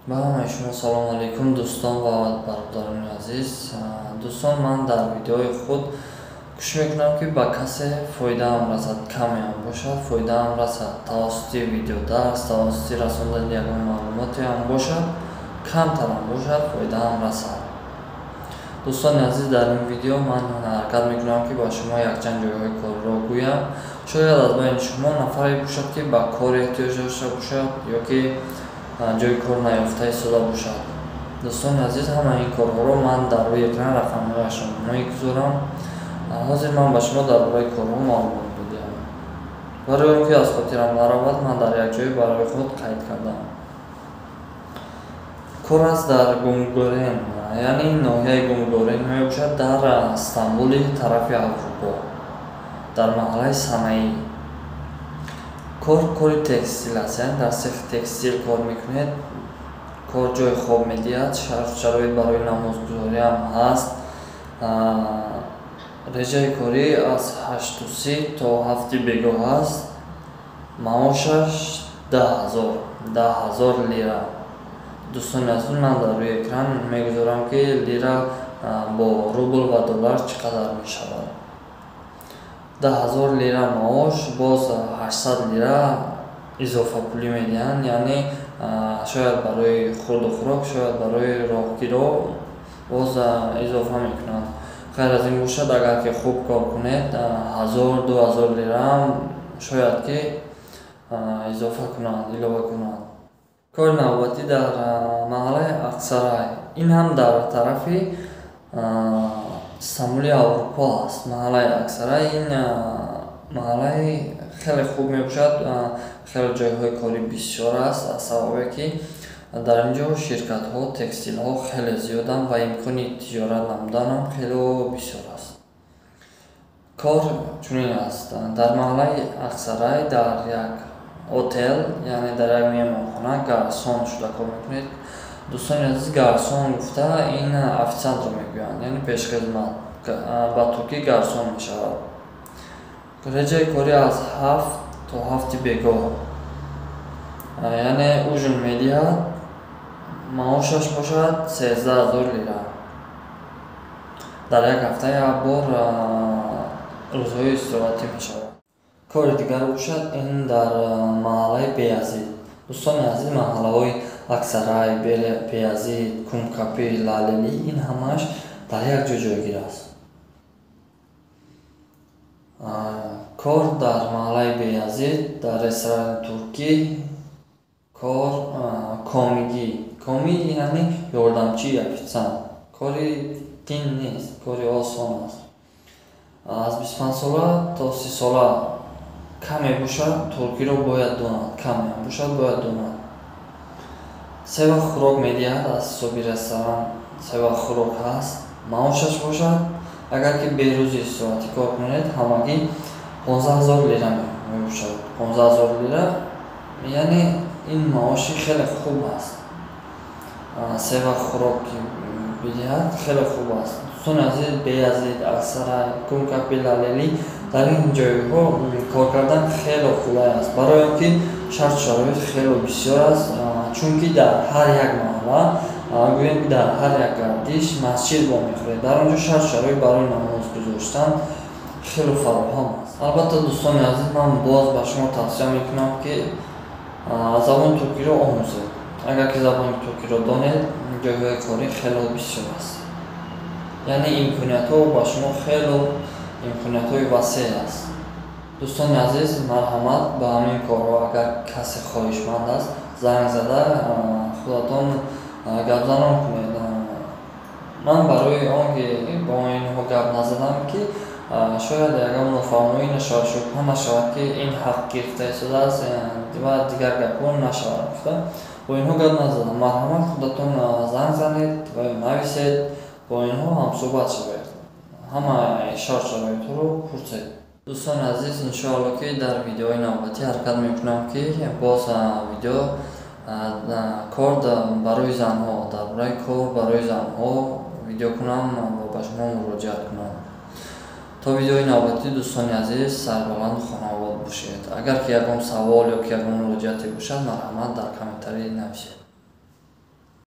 Ба ҳамаи шумо салому алайкум, дӯстон ва бародарони азиз. Дӯстон, ман дар видеои худ кӯшиш мекунам, ки ба касе фоидаам расад, камеам бошад, фоидаам расад. Тавассути видеодарс, тавассути расондани ягон маълумотеам бошад, камтарам бошад, фоидаам расад. Дӯстони азиз, дар ин видео ман ҳаракат мекунам, ки ба шумо якчанд ҷойҳои корро гӯям. Шояд аз байни шумо нафаре бошад, ки ба кор эҳтиёҷ дошта бошад ё ки ҷои кор наёфта истода бошад. Дӯстони азиз, ҳамаи ин корҳоро ман дар рӯи экран рақамҳояшро мегузорам. Ҳозир ман ба шумо дар бораи корҳо маълумот медиҳам. Барои он ки аз хотирам наравад, ман дар як ҷой барои худ қайд кардам. Кор аст дар Гунгорен, яъне ноҳияи Гунгорен мебошад дар Стамбули тарафи Аврупо, дар маҳаллаи Санаӣ. Кор кори текстил аст, яъне дар сехи текстил кор мекунед. Кор ҷои хоб медиҳад, шарту шароит барои намозгузориам ҳаст. Реҷаи корӣ аз 8:30 то 7-и бегоҳ аст. Маошаш 10 000 лира. Дӯстони азиз, ман дар рӯи экран мегузорам, ки лира бо рубл ва доллар чӣ қадар мешавад. 10 000 лира маош, боз 800 лира изофапулӣ медиҳанд, яъне шояд барои хурду хӯрок, шояд барои роҳгиро боз изофа мекунанд. Ғайр аз ин бошад, агар ки хуб кор кунед, 1000, 2000 лираам шояд ки изофа кунанд, илова кунанд. Кори навбатӣ дар маҳаллаи Ақсарай, ин ҳам дар тарафи Стамбули Аврупо аст. Маҳаллаи Аксарай, ин маҳаллаи хеле хуб мебошад, хеле ҷойҳои корӣ бисёр аст, аз сабабе ки дар ин ҷо ширкатҳо, текстилҳо хеле зиёданд ва имкони тиҷорат намуданам хеле бисёр аст. Кор чунин аст: дар маҳаллаи Ақсарай дар як отел, яъне дар як меҳмонхона гарсон шуда кор мекунед. Дӯстони азиз, гарсон гуфта ин официантро мегӯянд, яъне пешхизмат, ба туркӣ гарсон мешавад. Реҷаи корӣ аз 7 то 7-и бегоҳ, яъне ужин медиҳад. Маошаш бошад 13 000 лира. Дар як ҳафта як бор рӯзҳои истироҳатӣ мешавад. Кори дигар бошад, ин дар маҳаллаи Беязид. Дӯстони азиз, маҳаллаҳои Аксарай, Беязид, Кумкапи, Лалели, ин ҳамааш дар як ҷо ҷойгир аст. Кор дар маҳаллаи Беязид, дар ресторани туркӣ, кор комигӣ. Комӣ яъне ёрдамчии офитсиант. Кори қин нест, кори осон аст. Аз 25 сола то 30 сола каме бошад, туркиро бояд донад, камеам бошад, бояд донад. Се вақт хӯрок медиҳад аз ҳисоби ресторан, се вақт хӯрок ҳаст. Маошаш бошад, агар ки бе рӯзи истироҳатӣ кор кунед, ҳамагӣ 15 000 лира мебошад. 15 000 лира, яъне ин маоши хеле хуб аст. Се вақт хӯрок бидиҳад, хеле хуб аст. Дӯстони азиз, Беязид, Аксарай, Кумкапи, Лалели, дар ин ҷойҳо кор кардан хеле қулай аст, барои он ки шарту шароит хеле бисёр аст, чунки дар ҳар як маҳалла, гӯем ки дар ҳар як гардиш масҷид вомехӯред. Дар он ҷо шарту шароит барои намоз гузоштан хеле фароҳам аст. Албатта, дӯстони азиз, ман боз ба шумо тавсия мекунам, ки забони туркиро омӯзед. Агар ки забони туркиро донед, ҷойҳои корӣ хеле бисёр аст, яъне имкониятҳо ба шумо хеле имкониятҳои васеъ аст. Дӯстони азиз, марҳамат, ба ҳамин корҳо агар касе хоҳишманд аст, занг зада худатон гапзанон кунед. Ман барои он ки бо инҳо гап назадам, ки шояд ягон нофаҳмоӣ нашавад, шубҳа нашавад, ки ин ҳақ гирифта истодааст ва дигар гапҳо нашавад гуфта, бо инҳо гап назадам. Марҳамат, худатон занг занед ва нависед, бо инҳо ҳамсӯҳбат шавед, ҳама шарт шароитҳоро пурсед. Дӯстони азиз, иншоалло, ки дар видеои навбатӣ ҳаракат мекунам, ки боз видео кор барои занҳо, дар бораи кор барои занҳо видео кунам ва ба шумо муроҷиат кунам. То видеои навбатӣ, дӯстони азиз, сарбаланду хонаобод бошед. Агар ки ягон савол ё ки ягон муроҷиате бошад, марҳамат, дар комментарий нависед.